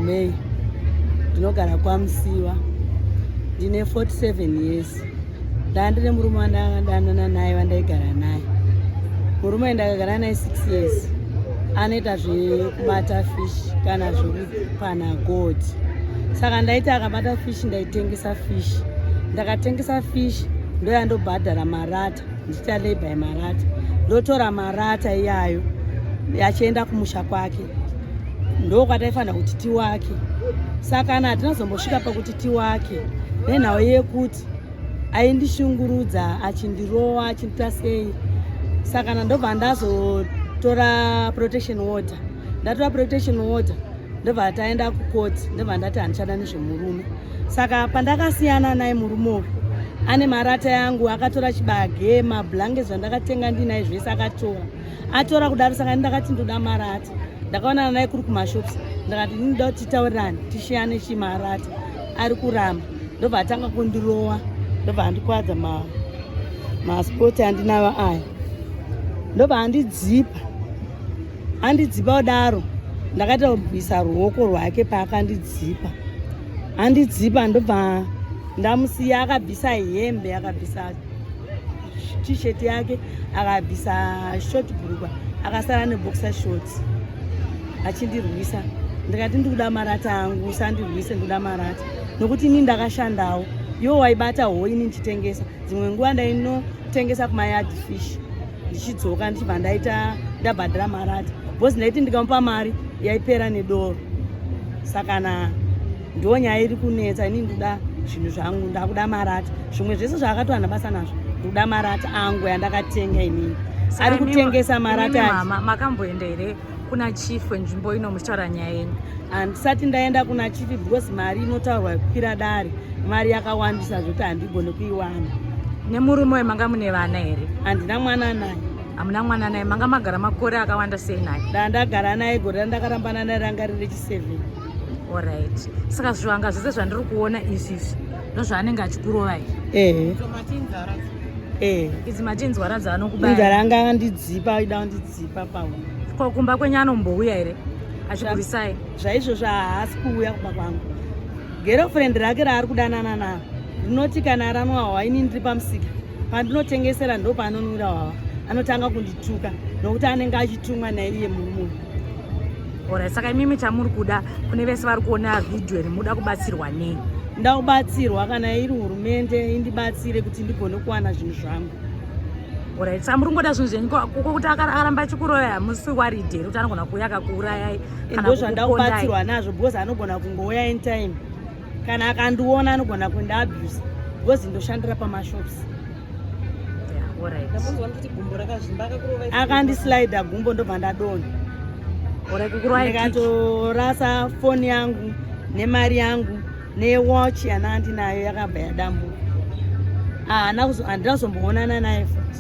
May, ndinogara kwaMusiwa, ndine 47 years. Ndandine murume wandadanana naye, wandaigara naye. Murume ndakagara naye 6 years. Anoita zvekubata fish kana zvekupana gold. Saka ndaiti akabata fish, ndaitengesa fish. Ndakatengesa fish, ndoyandobhadhara marata, ndichiita labour yemarata. Ndotora marata iyayo achienda kumusha kwake, ndokwataifanira kuti tiwake. Saka kana hatinazombosvika pakuti tiwake nenhau yekuti aindishungurudza, achindirowa, achindiita sei. Saka ndobva ndazotora protection order. Ndatora protection order, ndobva taenda kukoti, ndobva ndati handichada nezvemurume. Saka pandakasiyana naye murume uyu, ane marata yangu, akatora chibage, mablanket zvandakatenga ndinaye zvese akatora. Atora kudaro, saka ndakati ndoda marata. Ndakaonana naye kuri kumashops, ndakati ndinoda kuti titaurirane, tishiyane chimarata. Ari kuramba, ndobva atanga kundirowa, ndobva andikwadza maspots andinawo aya, ndobva andidzipa. Andidzipa kudaro, ndakaita kubvisa ruoko rwake. Paakandidzipa, andidzipa, ndobva ndamusiya. Akabvisa hembe, akabvisa T-shirt yake, akabvisa short bhurukwa, akasara neboxer shorts achindirwisa. Ndikati ndikuda marata angu, usandirwise, ndikuda marata, nokuti ini ndakashandawo. Iwo waibata hoi, ini ndichitengesa. Dzimwe nguva ndainotengesa kumayard fish, ndichidzoka ndichibva ndaita ndabhadhara marata, because ndaiti ndikamupa mari yaipera nedoro. Saka na ndo nyaya iri kunetsa. Ini ndoda zvinhu zvangu, ndakuda marata. Zvimwe zvese zvaakatowana basa nazvo, ndoda marata angu yandakatenga inini. Ari kutengesa marata. Mama, makamboenda here kuna chief wenzvimbo ino muchitaura nyaya yenyu? Handisati ndaenda kuna chief because mari inotaurwa kukwira dare, mari yakawandisa zvokuti handigone kuiwana. Nemurume uyu manga mune vana here? Handina mwana naye. Hamuna mwana naye. Manga magara makore akawanda sei naye? Ndandagara naye, gore randakarambana naye ranga riri rechi7. Alright, saka zvivanga zvese zvandiri kuona izvizvi ndozvaanenge achikurovai? Ehe, ehe. Idzi matinzwara dzaanokubaya? Inzara anga andidzipa, aida kundidzipa pau. Ko kumba kwenyu anombouya here achikurisai? Zvaizvozvo haasi kuuya kumba kwangu. Girlfriend rake raari kudanana naro rinoti kana ranwa hwawa, ini ndiri pamusika pandinotengesera, ndo paanonwira hwawa, anotanga kundituka nokuti anenge achitumwa naiye murume. Alright, saka imimi chamuri kuda kune vese vari kuona vhidhiyo iri, muda kubatsirwa nei? Ndakubatsirwa, kana iri hurumende indibatsire kuti ndigone kuwana zvinhu zvangu. Alright, saka muri kungoda zvinhu zvenyu. Kuti akaramba achikuroya, hamusi worried here kuti anogona kuuya akakuurayai kana Ndo zvandakubatsirwa kukupondai? nazvo, because anogona kungouya anytime. Kana akandiona anogona kundiabuse because ndoshandira pamashops. Yeah, alright. Ndamunzwa kuti gumbo rakazvimba, akakurova? Akandislida gumbo, ndobva ndadonha. Alright, kukurovai kick. Ndikatorasa foni yangu nemari yangu newatch yana ndinayo, yakabva yadambuka. Handina kuzomboonana naye futi.